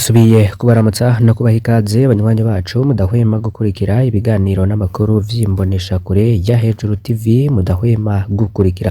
Dusubiye kubaramutsa no kubaha ikaze banywanyi bacu mudahwema gukurikira ibiganiro n'amakuru vy'imboneshakure ya Hejuru TV mudahwema gukurikira.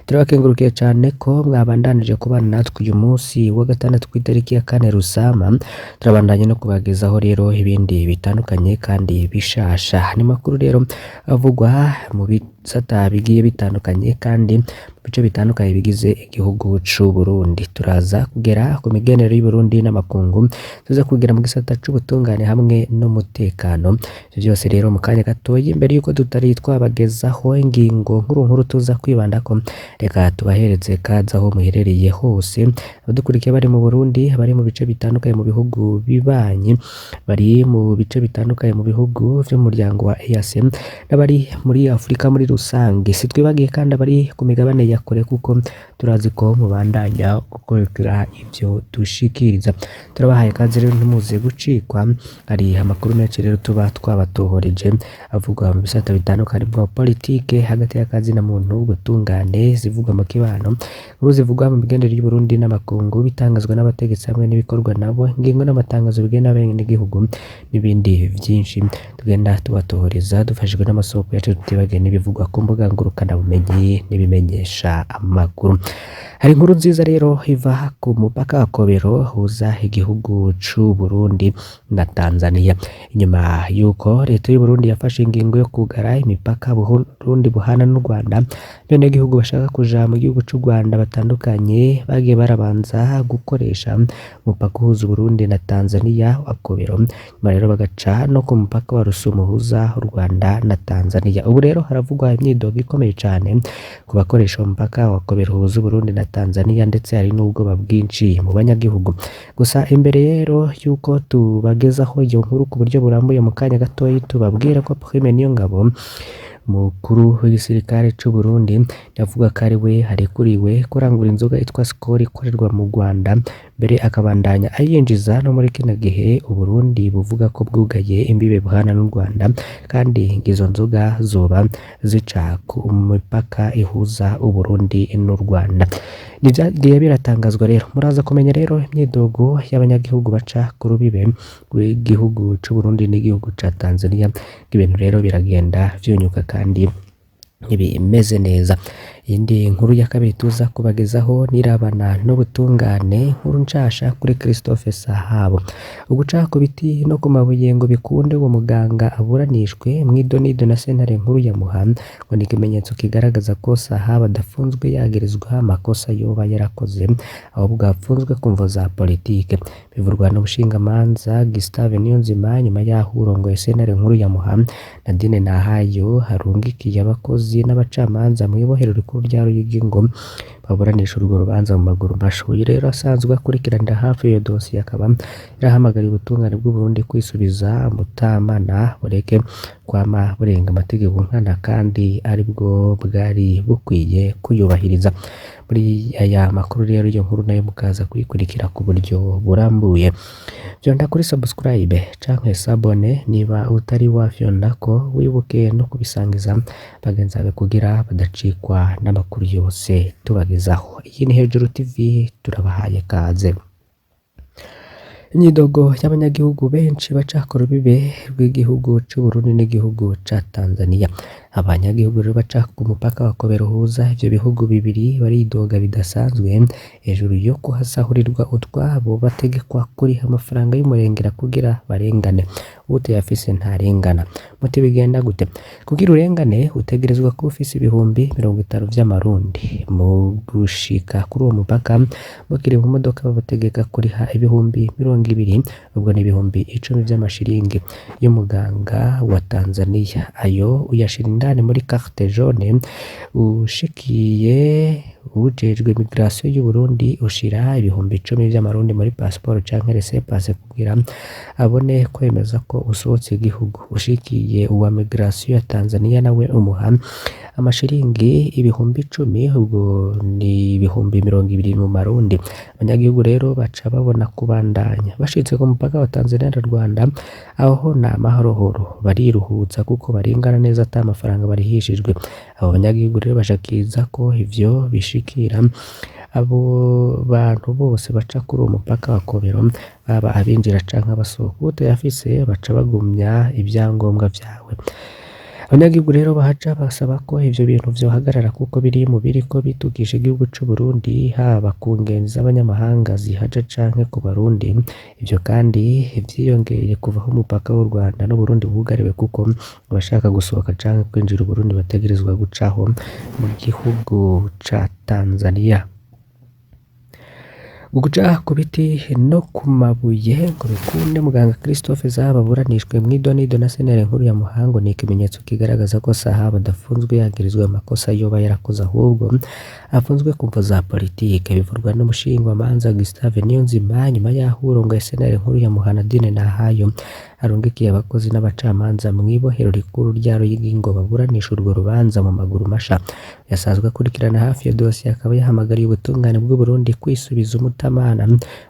Turabakengurukiye cane ko mwabandanije kubana natwe uyu munsi wa gatandatu kw'itariki ya 4 Rusama. Turabandanye no kubagezaho rero ibindi bitandukanye kandi bishasha. Ni makuru rero avugwa mu bisata bigiye bitandukanye kandi mu bice bitandukanye bigize igihugu c'u Burundi. Turaza kugera ku migenere y'Uburundi n'amakungu, tuza kugera mu gisata c'ubutungane hamwe n'umutekano. Ivyo vyose rero mu kanya gatoyi imbere yuko tutari twabagezaho ingingo nkuru nkuru tuza kwibandako, reka tubahereze kaze aho muherereye hose, abadukurikiye bari mu Burundi, abari mu bice bitandukanye mu bihugu bibanyi, bari mu bice bitandukanye mu bihugu vy'umuryango wa EAC n'abari muri Afrika muri rusange. Sitwibagiye kandi abari ku migabane ya kure kuko turazi ko mubandanya gukurikira ivyo dushikiriza. Turabahaye ikaze rero ntimuze gucikwa, hari amakuru menshi rero tuba twabatohoreje avugwa mu bisata bitandukanye bwa politike hagati y'akazi na muntu, ubutungane, zivugwa mu kibano, inkuru zivugwa mu migendere y'Uburundi n'amakungu, bitangazwa n'abategetsi hamwe n'ibikorwa nabo, ingingo n'amatangazo bigena abenegihugu n'ibindi vyinshi tugenda tubatohoreza dufashijwe n'amasoko yacu, tutibagiye n'ibivugwa ku mbuga ngurukanabumenyi n'ibimenyesha amakuru. Hari inkuru nziza rero iva ku mupaka wa Kobero huza igihugu c'u Burundi na Tanzania. Inyuma yuko leta y'u Burundi yafashe ingingo yo kugara imipaka Burundi buhana n'u Rwanda, abenegihugu bashaka kuja mu gihugu c'u Rwanda batandukanye bagiye barabanza gukoresha umupaka uhuza Uburundi na Tanzania wa Kobero, nyuma rero bagaca no ku mupaka wa Rusumo uhuza u Rwanda na Tanzania. Ubu rero haravugwa imyidogo ikomeye cane ku bakoresha umupaka wa Kobero uhuza Uburundi na Tanzania, ndetse hari n'ubwoba bwinshi mu banyagihugu. Gusa imbere rero yuko tubagezaho iyo nkuru ku buryo burambuye mu kanya gatoyi, tubabwira ko Prime Niyongabo mukuru w'igisirikare c'u Burundi yavuga ko ari we arekuriwe kurangura inzoga yitwa Skol ikorerwa mu Rwanda, mbere akabandanya ayinjiza no muri kino gihe Uburundi buvuga ko bwugaye imbibe buhana n'u Rwanda, kandi izo nzoga zoba zica ku mipaka ihuza Uburundi n'u Rwanda. Nivyagiye biratangazwa rero, muraza kumenya rero imyidogo y'abanyagihugu baca ku rubibe rw'igihugu c'u Burundi n'igihugu ca Tanzania. Ibintu rero biragenda vyunyuka kandi ntibimeze neza. Iyindi nkuru ya kabiri tuza kubagezaho nirabana n'ubutungane, inkuru nshasha kuri Christophe Sahabo. Uguca ku biti no ku mabuye ngo bikunde uwo muganga aburanishwe mw'idonido na sentare nkuru ya Muha, ngo ni ikimenyetso kigaragaza ko Sahabo adafunzwe yagirizwa amakosa yoba yarakoze, ahubwo apfunzwe ku mvo za politike. Bivurwa n'umushingamanza Gustave Niyonzima nyuma yaho urongoye sentare nkuru ya Muha Nadine Nahayo harungikiye abakozi n'abacamanza mw'ibohero rikuru rya Ruyigi ngo baburanisha urwo rubanza mu maguru masha. Uyu rero asanzwe akurikiranira hafi iyo dosiye akaba yarahamagariye ubutungane bw'Uburundi kwisubiza mutamana bureke kwama burenga amategeko nkana kandi aribwo bwari bukwiye kuyubahiriza. Muri aya makuru rero iyo nkuru nayo mukaza kuyikurikira ku buryo burambuye. Fyonda kuri subscribe canke sabone niba utari wafyondako, wibuke no kubisangiza bagenzi bawe kugira badacikwa n'amakuru yose tubagezaho. Iyi ni Hejuru TV, turabahaye kaze. Imyidogo y'abanyagihugu benshi baca ku rubibe rw'igihugu c'u Burundi n'igihugu ca Tanzania. Abanyagihugu rero baca ku mupaka wa Kobero uhuza ivyo bihugu bibiri baridoga bidasanzwe hejuru yo kuhasahurirwa utwabo bategekwa kuriha amafaranga y'umurengera kugira barengane. Utayafise ntarengana. Muti bigenda gute? Kugira urengane utegerezwa kuba ufise 50,000 vy'amarundi. Mu gushika kuri uwo mupaka mukiri mu modoka babategeka kuriha 20,000, ubwo ni 10,000 vy'amashiringi y'umuganga wa Tanzania. Ayo uyashira indani muri carte jaune, ushikiye uwujejwe migration y'u Burundi ushira 10,000 vy'amarundi muri passport canke laissez-passer kugira abone kwemeza ko usohotse igihugu. Ushikiye uwa migration ya Tanzania nawe umuha amashiringi 10,000, ubwo ni 20,000 mu marundi. Abanyagihugu rero baca babona kubandanya bashitse ku mupaka wa Tanzania na Rwanda, aho ni amahorohoro bariruhutsa kuko barengana neza ata mafaranga barihishijwe. Abo banyagihugu rero bashikiriza ko ivyo bishikira Abo bantu bose baca kuri uwo mupaka wa Kobero, baba abinjira canke abasohoka, utayafise baca bagumya ivyangombwa vyawe. Abanyagihugu rero bahaca basaba ko ivyo bintu vyohagarara kuko biri mu biriko bitukisha igihugu c'Uburundi, haba ku ngenzi z'abanyamahanga zihaca canke ku Barundi. Ivyo kandi vyiyongeye kuva aho umupaka w'u Rwanda n'Uburundi wugariwe, kuko abashaka gusohoka canke kwinjira Uburundi bategerezwa gucaho mu gihugu ca Tanzania. Guca ku biti no ku mabuye ngo bikunde muganga Christophe Zahabu aburanishwe mw'idonido na sentare nkuru ya Muhango ni ikimenyetso kigaragaza ko Sahabo adafunzwe yagirizwa amakosa yoba yarakoze, ahubwo afunzwe ku mvo za politike. Bivurwa n'umushingwamanza Gustave Niyonzima nyuma y'aho urongoye sentare nkuru ya Muhana Dine Nahayo arungikiye abakozi n'abacamanza mw'ibohero rikuru rya Ruyigi ngo baburanishe urwo rubanza mu maguru masha. Yasanzwe akurikirana hafi iyo dosiye akaba yahamagariye ubutungane bw'Uburundi kwisubiza umutamana,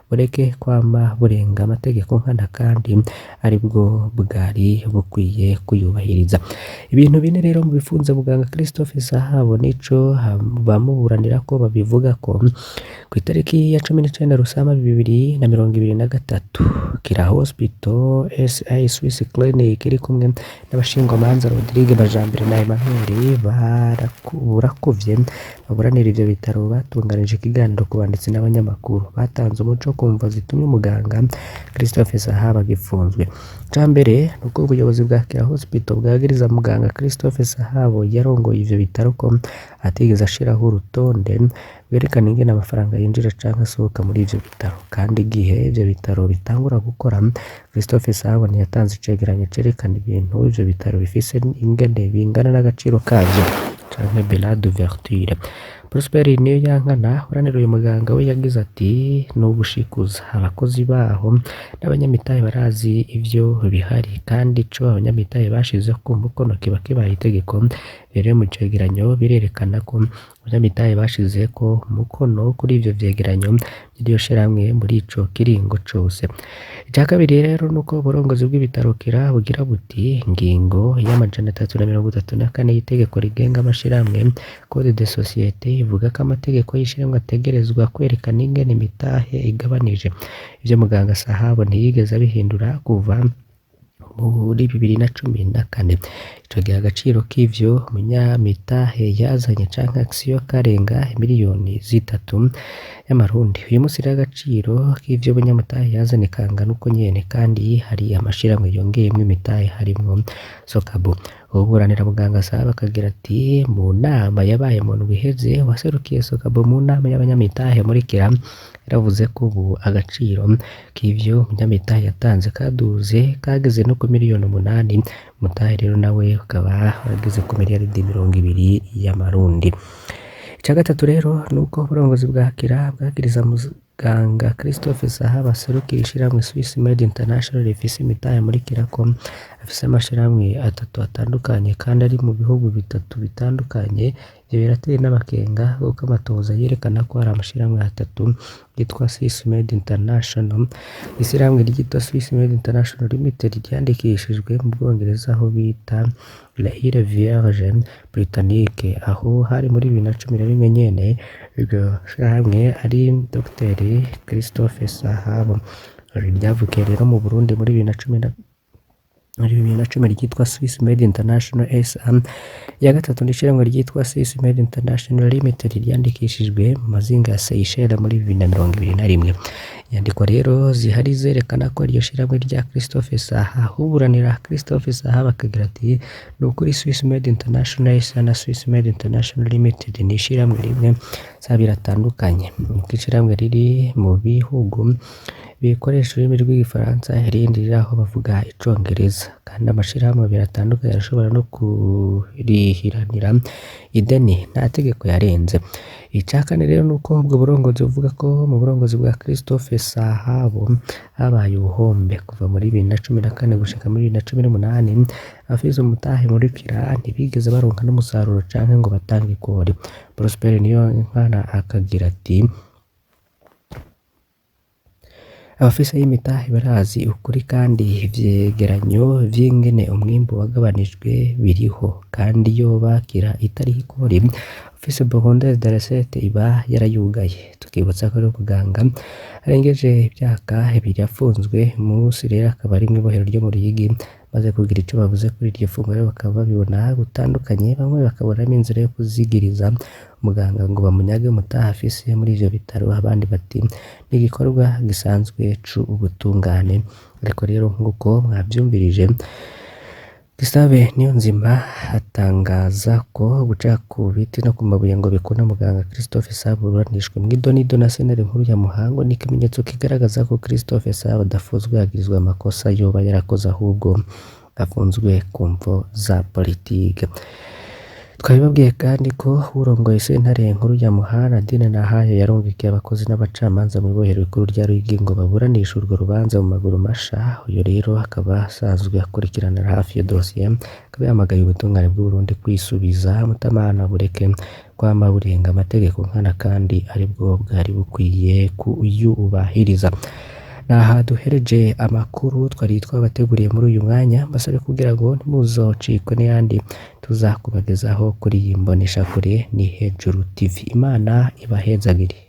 bureke kwama burenga amategeko nkana kandi aribwo bwari bukwiye kuyubahiriza. Ibintu bine rero mu bifunze muganga Christophe Sahabo nico bamuburanira ko babivuga ko ku itariki ya 19 Rusama 2023 Kira Hospital SI Swiss Clinic iri kumwe n'abashingwamanza Rodrigue Bajambere na Emmanuel Burakuvye baburanira ivyo bitaro batunganije ikiganiro ku banditsi n'abanyamakuru, batanze umuco ku mvo zitumye umuganga Christophe Sahabo agifunzwe. Icambere nuko ubuyobozi bwa Kira Hospital bwagiriza muganga Christophe Sahabo yarongoye ivyo bitaro ko atigeze ashiraho urutonde rwerekana ingene amafaranga yinjira canke asohoka muri ivyo bitaro, kandi igihe ivyo bitaro bitangura gukora Christophe Sahabo ntiyatanze icegeranyo cerekana ibintu ivyo bitaro bifise ingene bingana n'agaciro kavyo canke bilan d'ouverture. Prosper Niyoyankana uranira uyu muganga we yagize ati ni ugushikuza abakozi baho n'abanyamitahe barazi ivyo bihari, kandi ico abanyamitahe bashize ku mukono kiba kibaye itegeko. Rero mu cegeranyo birerekana ko abanyamitahe bashizeko umukono kuri ivyo vyegeranyo vy'iryo shirahamwe muri ico kiringo cose. Ica kabiri rero nuko uburongozi bw'ibitaro Kira bugira buti ingingo y'334 y'itegeko rigenga amashirahamwe Code de société ivuga ko amategeko y'ishirahamwe ategerezwa kwerekana ingene imitahe igabanije. Ivyo muganga Sahabo ntiyigeze abihindura kuva muri 2014. Ico gihe agaciro k'ivyo munyamitahe yazanye canke action karenga miliyoni 3 y'amarundi. Uyu musi rero agaciro k'ivyo munyamitahe yazanye kangana uko nyene, kandi hari amashirahamwe yongeyemwo imitahe harimwo Sokabu. Uwuburanira muganga Sahabo akagira ati mu nama yabaye mu ndwi iheze uwaserukiye Sokabu mu nama y'abanyamitahe muri Kira yaravuze ko ubu agaciro k'ivyo munyamitahe yatanze kaduze kageze no ku miliyoni 8, umutahe rero nawe ukaba wageze ku miliyaridi 20 y'amarundi. Ica gatatu rero nuko uburongozi bwa Kira bwagiriza muganga Christophe Sahabo aserukira ishirahamwe Swiss Med International rifise imitahe muri Kira ko afise amashirahamwe atatu atandukanye kandi ari mu bihugu bitatu bitandukanye. Ivyo birateye n'amakenga kuko amatohoza yerekana ko hari amashirahamwe atatu yitwa Swiss Med International. Ishirahamwe ryitwa Swiss Med International Limited ryandikishijwe mu Bwongereza aho bita La Ile Vierge Britannique, aho hari muri 2011 nyene iryo shirahamwe ari Dr Christophe Sahabo. Ryavukiye rero mu Burundi muri 2010 ryitwa Swiss Med International SA. Iya gatatu ni ishirahamwe ryitwa Swiss Med International Limited ryandikishijwe mu mazinga ya Seychelles muri 2021. Inyandiko rero zihari zerekana ko iryo shirahamwe rya Christophe Saha. Uburanira Christophe Saha bakagira ati ni ukuri Swiss Med International SA na Swiss Med International Limited ni ishirahamwe rimwe, sa biratandukanye. Nuko ishirahamwe riri mu bihugu bikoresha ururimi rw'igifaransa, irindi riri aho bavuga icongereza, kandi amashirahamwe abiri atandukanye arashobora no kurihiranira ideni nta tegeko yarenze. Ica kane rero nuko ubwo burongozi buvuga ko mu burongozi bwa Christophe Sahabo habaye ubuhombe kuva muri 2014 gushika muri 2018. Abafise umutahe muri Kira ntibigeze baronka n'umusaruro canke ngo batange ikori. Prosper Niyonkana akagira ati abafise y'imitahe barazi ukuri kandi ivyegeranyo vy'ingene umwimbu wagabanijwe biriho, kandi iyo bakira itariho ikori Office Burundaise de Recette iba yarayugaye. Tukibutsa ko ari umuganga arengeje imyaka 2 afunzwe, umunsi rero akaba ari mw'ibohero ryo mu Ruyigi. Maze kugira ico bavuze kuri iryo fungwa rero bakaba babibona gutandukanye, bamwe bakabonamo inzira yo kuzigiriza umuganga ngo bamunyage umutahe afise muri ivyo bitaro, abandi bati ni igikorwa gisanzwe c'ubutungane. Ariko rero nk'uko mwavyumvirije, Gustave Niyonzima atangaza ko guca ku biti no ku mabuye ngo bikunda muganga Christophe Saba aburanishwe mw'idonido na sentare nkuru ya Muhango ni ikimenyetso kigaragaza ko Christophe Saba adafunzwe yagirizwa amakosa yoba yarakoze, ahubwo afunzwe ku mvo za politike. Twabibabwiye kandi ko urongoye sentare nkuru ya Muhanga Nadine Nahayo yarungikiye abakozi n'abacamanza mw'ibohero rikuru rya Ruyigi ngo baburanishe urwo rubanza mu maguru masha. Uyu rero akaba asanzwe akurikiranira hafi iyo dosiye, akaba yahamagaye ubutungane bw'Uburundi kwisubiza mutamana bureke kwama burenga amategeko nkana kandi aribwo bwari bukwiye kuyubahiriza. Naha duhereje amakuru twari twabateguriye muri uyu mwanya, mbasabe kugira ngo ntimuzocikwe n'ayandi tuza kubagezaho kuri iyi mboneshakure ni Hejuru TV. Imana ibahezagire.